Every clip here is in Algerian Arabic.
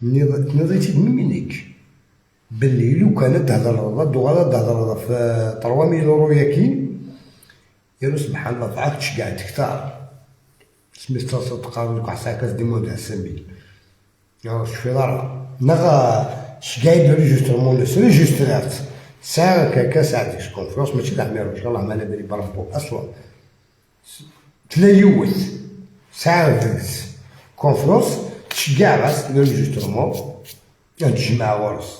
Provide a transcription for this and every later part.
نضيتي منك باللي لو كان تهضر دوغالا تهضر في 3000 اورو ياكي يا سبحان الله فعاك قاعد كثار سميت تقارن لك حسا كاس دي مون سميل يا شوفي ضرا نغا شكايد ريجسترمون ريجسترات ساعة كاكا ساعة كونفرونس ماشي تاع ميروش والله ما على بالي بربو اصلا تلا ساعة كونفرونس تشجع راس ريجسترمون تجمع ورس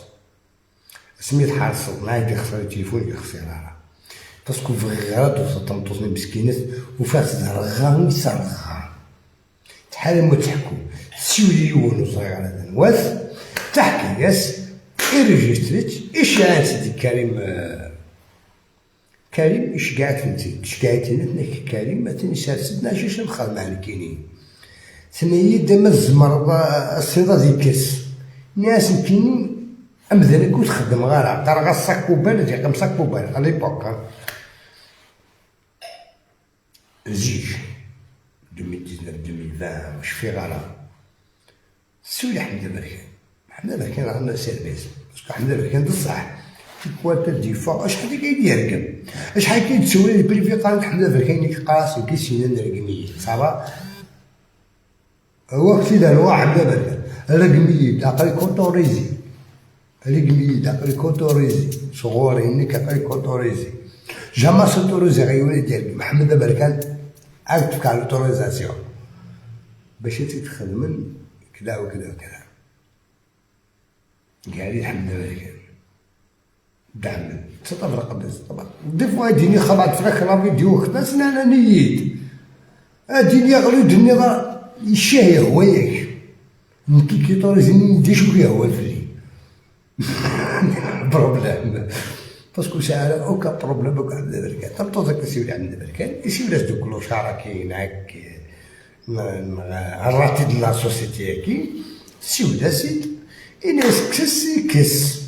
سميت حاصل ما يدي خسر التليفون يخسر راه باسكو فغرات وتطنطوسني مسكينات وفات رغا ويسرغا تحال ما تحكو سيولي يون وصغير هذا نواس تحكي ياس إريجستريت إشعات سيدي كريم كريم إشقعت فهمتي إشقعت لنا كريم ما تنسى شي نخدم على كينين ثنيا دما الزمر الصيدا ذي كاس ناس كينين أمذلك وتخدم غير قرا sac poubelle يقيم sac poubelle à l'époque زيج 2019 2020 واش في غرا سولي حمد بركان حمد بركان راه عندنا service parce que حمد بركان بصح تيكواتا des fois شحال كاين يرقم شحال كاين تسولي privé قال حمد بركان قاس كيسينا نرقمي ça va هو كي دار حمد بركان رقمي عقلي كوتوريزي رقمي عقلي كوتوريزي صغوري انك عقلي كوتوريزي جاما سوتوريزي غيولي ديال محمد بركان عاد تفكر لوتوريزاسيون باش تخدم كذا وكذا وكذا قال لي الحمد لله دعم تطبق قبل طبعا دي فوا يديني خبعت فراك لا فيديو خداس انا نيت اديني غلو دني يشاهي هو ياك نكي كيطوريزيني ندي شويه هو الفري بروبليم باسكو ساعة اوكا بروبليم اوكا عند بركان تمطو ذاك يسيولي عند بركان يسيولي دوك كلوشارا كاين هاك الراتي د لا سوسيتي كي سيولا سيد إناس كس كس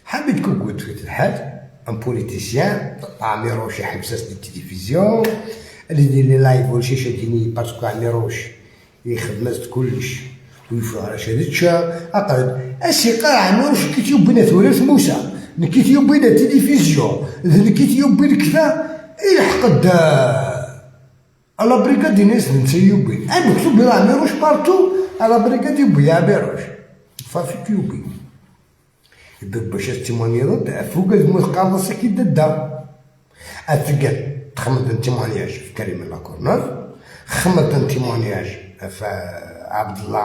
حبيت كوكوت في الحال ان بوليتيسيان عميروش يحبساس دي التلفزيون اللي يدير لي لايف ولا شي شاديني باسكو عميروش يخدم كلش ويفرح شادتشا اقل اسي قرا عميروش كيتيو بينا ثورات موسى نكيتيو بينا التلفزيون نكيتيو بين كذا يحقد على بريكاد ناس نتسيو بين انا مكتوب بلا عميروش بارتو على بريكاد يبي عميروش فافي كيوبي باش تيمونيرو فوق المقابلة كي دا اتقال تخمد témoignage في كريم لاكورنوف خمد témoignage في عبد الله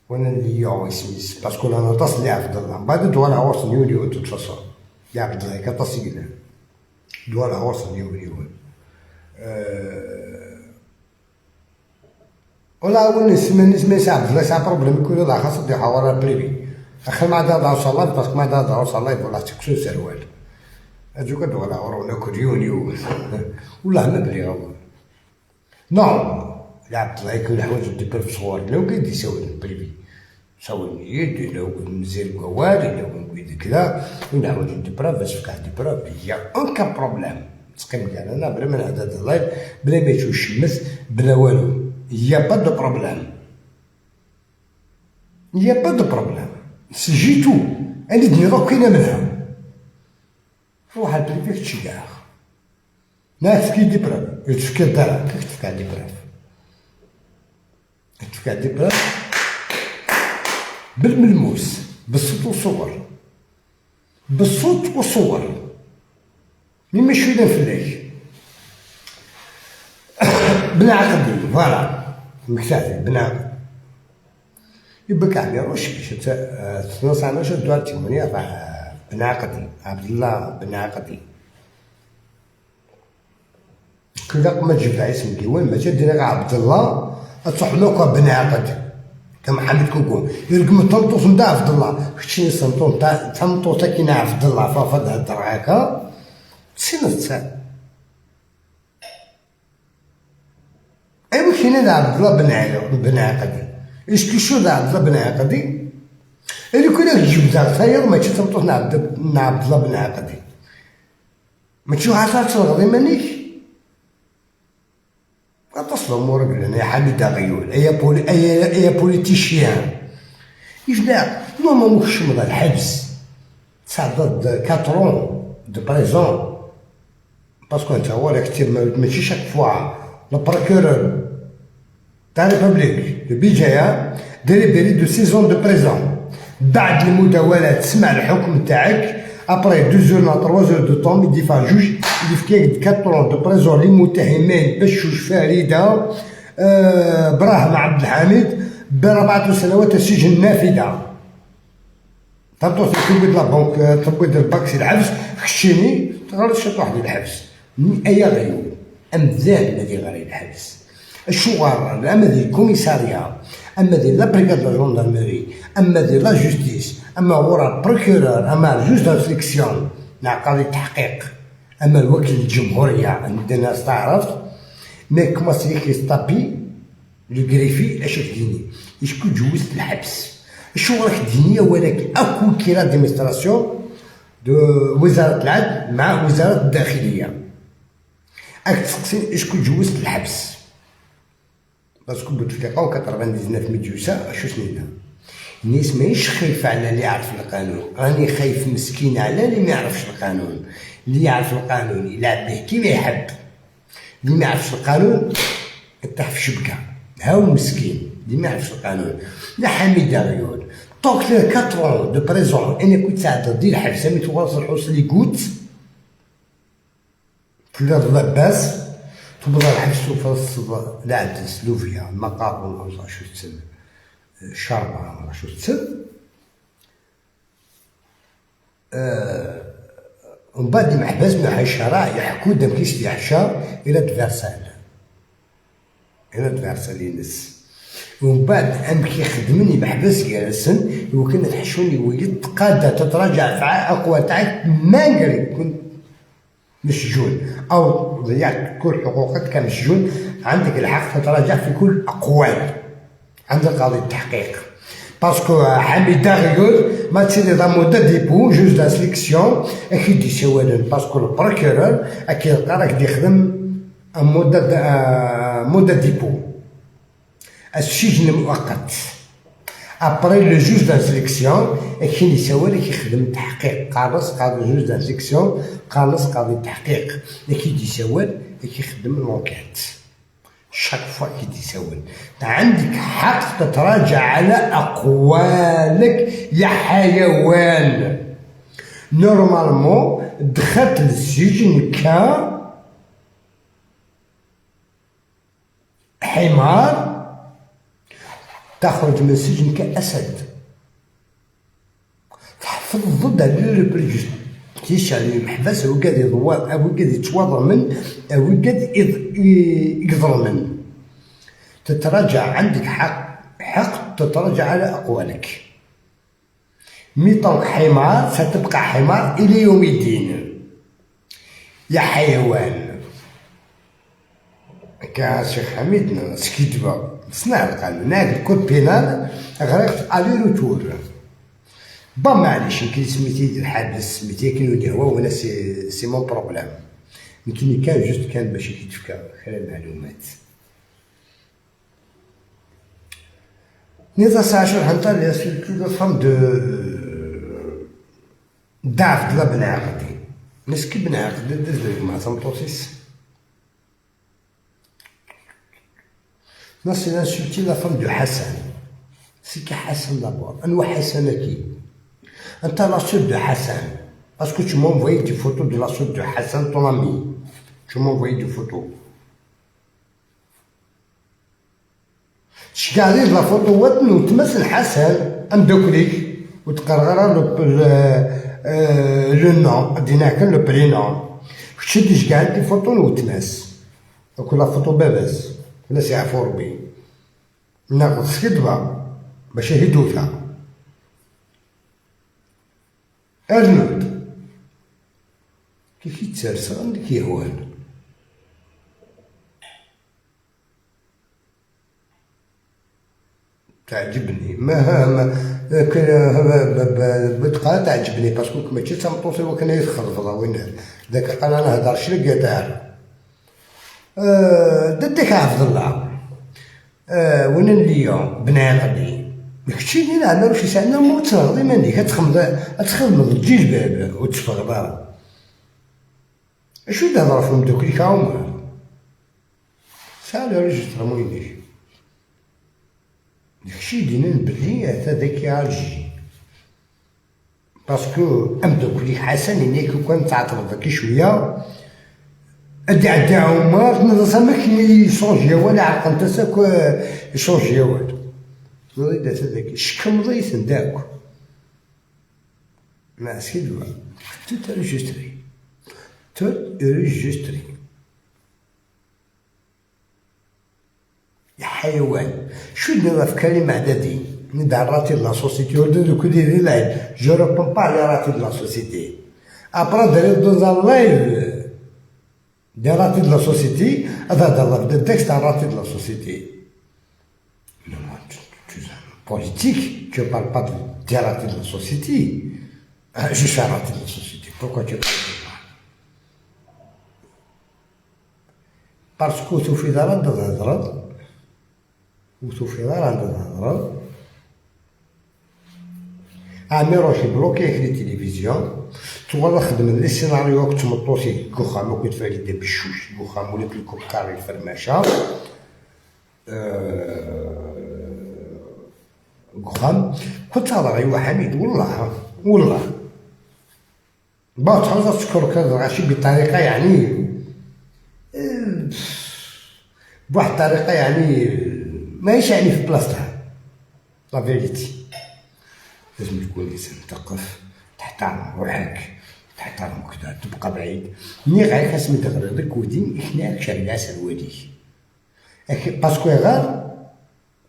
وانا اللي اسميس parce que انا تصل لي عبد الله بعد دوال عورس نيوليو تتفصل يا عبد الله كتصل دوال عورس نيوليو ولا هو نسمي عبد الله سا problème يكون هذا خاص دي حوار privé اخر ما دار دار صلاة parce que ما دار دار صلاة ولا تكسو سروال اجو كدو ولا ورونا كريونيو والله ما بلي غو non عبد الله يكون الحوايج des preuves صغار لو كيدي يساوي privé ساوي يدي لو مزيان كوالي لو كيدي كذا ونعاود des preuves باش فكا des preuves y a aucun problème تقيم كاع انا بلا ما نعدد ال live بلا ما يشوف الشمس بلا والو y a pas de problème y a pas de problème سجيتو انا دني دوك كاينه منها روح ال privé تشجع لا تفكي des preuves تفكي الدار كيف تفكي des preuves تفكي des preuves بالملموس بالصوت والصور بالصوت والصور مما شويه فلاك بنعقد voilà مكتافي بنعقد يبقى عميروش باش تنص عميروش دوار تيمونيا بنعقدي عبد الله بنعقدي كذا ما تجيب اسم ديوان ما تدير عبد الله تحلوك بنعقد كما حمد كوكو يرقم طنطوس نتاع عبد الله شتي سنطون تاع طنطوس كي عبد الله فافد هضر هكا سنة ايوا كاين عبد الله بنعقدي اسكو شو عبد الله بنعقدي اللي كنا تجيب دار ثاير ماشي تنطوس عبد الله بنعقدي ما تشوف عصا تغضي مانيك اتصلوا مورك يا حميد غيول يا بولي يا politicien يجنا normalement خشم الحبس تصعد 4 ans de prison parce que انت هو كتير ماشي chaque fois le procureur تاع République de بيجايا délibéré de 6 ans de prison. بعد المداولات تسمع الحكم تاعك après 2 heures نا 3 heures de temps يديفا juge يفكيك 4 de prison للمتهمين بشوش فريدة براهم عبد الحميد ب4 سنوات السجن نافذة. تنطوس تبيض la banque تبيض الباكسي الحبس خشيني تغلط شي واحد الحبس اي غيو امثال الذي غير الحبس الشغار اما ذي commissariat اما ذي la brigade la gendarmerie اما ذي la justice اما ورا procureur اما juge d'instruction مع قاضي التحقيق اما الوكيل الجمهورية عندنا تعرف mais comment c'est كيستابي le greffier اش ديني est-ce que جوزت الحبس شو راك دينية ولكن اكو كي l'administration de وزارة العدل مع وزارة الداخلية اك تسقسي est-ce que جوزت الحبس parce que بوتفليقه و 99 ميديوسا شو سنينا. الناس ماهيش خايفة على اللي يعرف القانون، راني خايف مسكين على اللي ما يعرفش القانون. اللي يعرف القانون يلعب به كيما يحب، اللي ما يعرفش القانون يطيح في شبكة. هاو مسكين اللي ما يعرفش القانون. لا حميد غيول donc 4 de prison انا كنت ساعة دير الحبس مي توصل حوص لي كوت تلاد لاباس تبدا الحبس في العدس لوفيا المقارون او شو تسمى الشربة شو تسمى. ومن بعد المحبس من الشارع يحكوا دم كيش يحشى الى تفرسال الى تفرسال ينس. ومن بعد ام كيخدمني محبس جالسن وكان تحشوني وليت قادة تتراجع في اقوى تاعك malgré كنت مسجون او ضيعت كل حقوقك كمسجون، عندك الحق تتراجع في كل الاقوال عند قاضي التحقيق. parce que حميد داغيول ما تسيدي دا mandat dépôt juge d'instruction اكيد يسوالن parce que ال procureur اكيد راك يخدم mandat dépôt السجن المؤقت. après le juge d'instruction كاين يسوالك يخدم تحقيق قارص قاضي juge d'instruction قارص قاضي التحقيق كي يسوال كيخدم l'enquête chaque fois كي تسول عندك حق تتراجع على اقوالك يا حيوان. normalement دخلت للسجن ك حمار تخرج من السجن كأسد. تحفظ ضد le préjudice على المحبس هو قاعد يضوى او قاعد يتوضر او قاعد يضرمن. تتراجع عندك حق تتراجع على اقوالك. mais tant que حمار ستبقى حمار الى يوم الدين يا حيوان. كا شيخ حميد سكيتبا صنع القانون ال code pénal غرقت aller-retour. bon معليش يمكن سميتي الحابس سميتي كاين هو وانا c'est mon problème. يمكن كان juste كان باش يتفكى خلال المعلومات. نيزا ساعة حنتا لي surtout la femme de دافد لا بن عقدي نسكي بن عقدي دز مع سمطوسيس. Non, c'est d'insulter la femme de Hassan. C'est qui Hassan d'abord? أنو حسن qui? أنت la sœur de Hassan. Parce que tu m'as envoyé des photos de la sœur de Hassan, ton ami. Tu m'as envoyé des photos. شكاري la photo وتمثل حسن ام دوكليك وتقرر le nom دينا كان le prénom. شدي كاع des photos وتماس كل la photo باباس الناس يعرفوا ربي ناخذ كذبة باش يهدوها. أرنود كيف يتسرسر عندك يهوان تعجبني ما بتقى تعجبني parce que ماشي تمطوسي وكان يدخل وين ذاك قال انا هدر شرقة دار ددك عبد الله وين اليوم بناقدي كشي اللي عندنا واش يساعدنا مو تغضي ماني كتخدم تخدم الجلباب وتفغ شو تهضر في دوك عمر ساعة ريجستر موينيش داكشي دينا بلي هذاك يعالجي باسكو ام لي حسن اني كون تعطل ذاك شوية ادي عدي عمر نظن ما كاين يشونجي ولا عقل انت ساك يشونجي والو نريد هذاك شكمضيت نداك ما سيدوا تو تريجستري تو ريجستري يا حيوان شو درنا في كلمة عددي ندعي راتي لا سوسيتي ودو كل دي لايف جو ريبون با على راتي لا سوسيتي ابرا داري دوز ان لايف دي راتي لا سوسيتي هذا هذا دا التكست تاع راتي لا سوسيتي بوليتيك tu parles pas de raté de la société. Je suis raté de la société. Pourquoi tu parles de moi? Parce que tu fais دار عند الهضرة وتوفي دار عند الهضرة عمي روحي بلوكي في التلفزيون تغادي خدم لي سيناريو كنت مطوسي كوخا كنت فالي بالشوش كوخا مولات الكوكاري الفرماشه كوخا كنت هضر ايوا حميد والله والله با تعوض تشكر كذا غاشي بطريقة يعني بواحد الطريقة يعني ماهيش يعني في بلاصتها la vérité. لازم تكون انسان مثقف تحترم روحك تحترم كذا تبقى بعيد ني غير خاص تغرضك ودين حنا شارع سرواليك parce que غير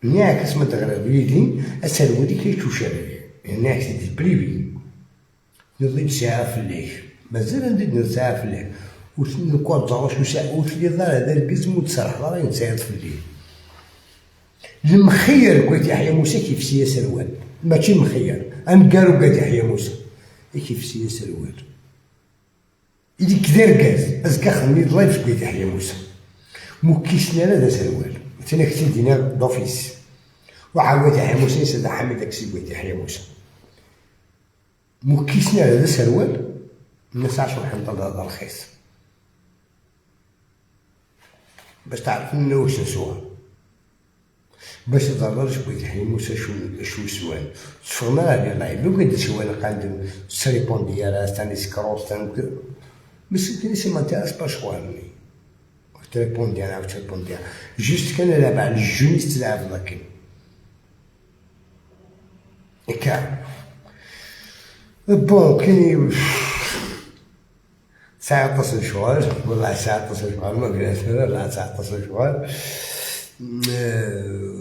ني خاص ما تغرض ودين السروالي كيتوشى هنا c'est privé نضيف ساعة في الليل مازال ندير ساعة في الليل وشنو كون شو ساعة وش اللي دار هذا الجسم وتسرح راه ينسيط في الليل المخير قلت يحيى موسى كيف سيا سروال ماشي مخير انقارو قالت يحيى موسى كيف سيا سروال إلي كدار كاز ازكا خدمي لايف قلت يحيى موسى مكيسنا لا سروال مثلا كتي دينا دوفيس وعاود يحيى موسى سيد حميد اكسي قلت يحيى موسى مكيسنا هذا سروال الناس عشر حنطة هذا رخيص باش تعرف لنا واش نسوى باش تضررش بغيت يحيى موسى شو سوان تفرنا على لايف لو كان سوان قاعد سريبون ديالها ثاني سكروس ثاني مسكين سي ما تيراس با شوالني تريبون ديالها تريبون ديالها جوست كان لعب على الجونيست تلعب ذاك هكا بون كاين ساعة 12 شوال والله ساعة 12 شوال ما قلت لا ساعة 12 شوال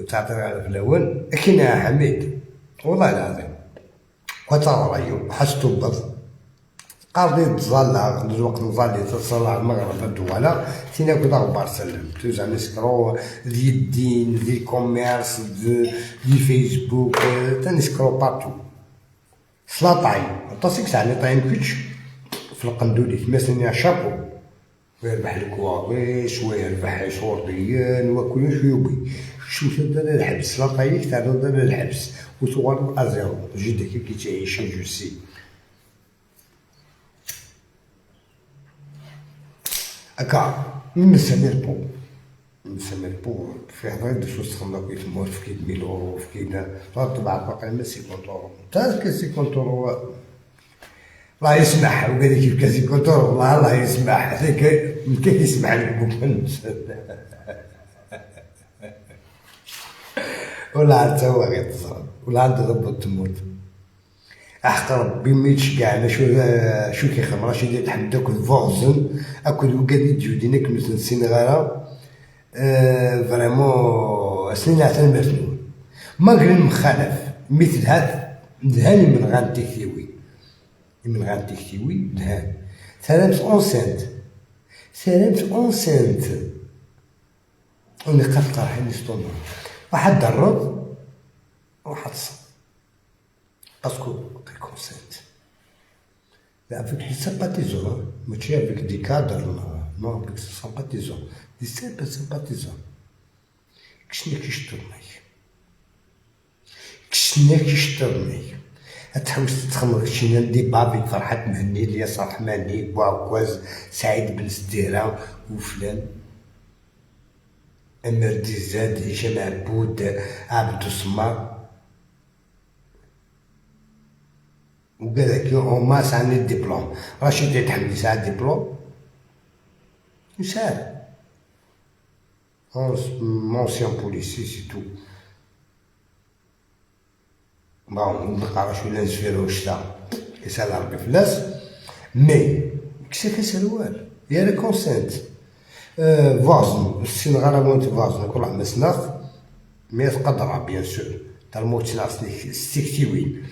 تعطي على في الأول لكن يا حميد والله العظيم وترى رأيو حستو بض قاضي تظل الوقت نظل تصلى المغرب الدولة تينا كنت غبار سلم توزع نسكرو ذي الدين ذي كوميرس ذي فيسبوك تنسكرو بارتو سلاطاي تصيك ساعة لي طايم كلش في القندولي مثلا شابو ويربح الكواغيس ويربح شورديان وكل شيء يبي شو تبدا الحبس لا طايك تبدا الحبس وتوغل ازيرو جدك كي تعيش جو سي هكا نسمي البو نسمي البو في هضرة شو تخمم كي تموت في كي 1000 اورو في كي طبعا باقي ما 50 اورو تا كي 50 اورو الله يسمح وقال كيف كاسي كونتور والله الله يسمح هذاك كيف يسمح لك بوكن ولا حتى هو غير تصرف ولا عنده ضبط تموت احق ربي ما يتشكع شو كيخمر راه شي ديال تحمد اكل فوغزن اكل وكاد تجودينا كنت نسين غارة فريمون سنين عشان مرتنون ما مخالف مثل هذا دهاني من غان تيكتيوي من غان تيكتيوي دهان ثلاث اونسنت ثلاث اونسنت ونقاط قرحين نستونا واحد درب واحد صب باسكو كونسنت avec des sympathisants ماشي avec des cadres. Non, avec ses sympathisants, des simples sympathisants. كشني كيشترني كشني كيشترني تحوس تخمر شي débat بين فرحات مهني، الياس رحماني، بوعكواز، سعيد بن سديره وفلان، امير ديزاد، هشام عبود، عبدو السمار وقال لك هما سعني ديبلوم. رشيد يتحمل ساعة ديبلوم يسال ancien policier, c'est tout. Bon, نلقى شوية نسفيرو الشتا يسال ربي فلاس mais كسا كسروال يا ريكونسنت فازن السين غالا فازن كل عام سناخ mais تقدر bien sûr تالمو تسناخ ستيكتيوين.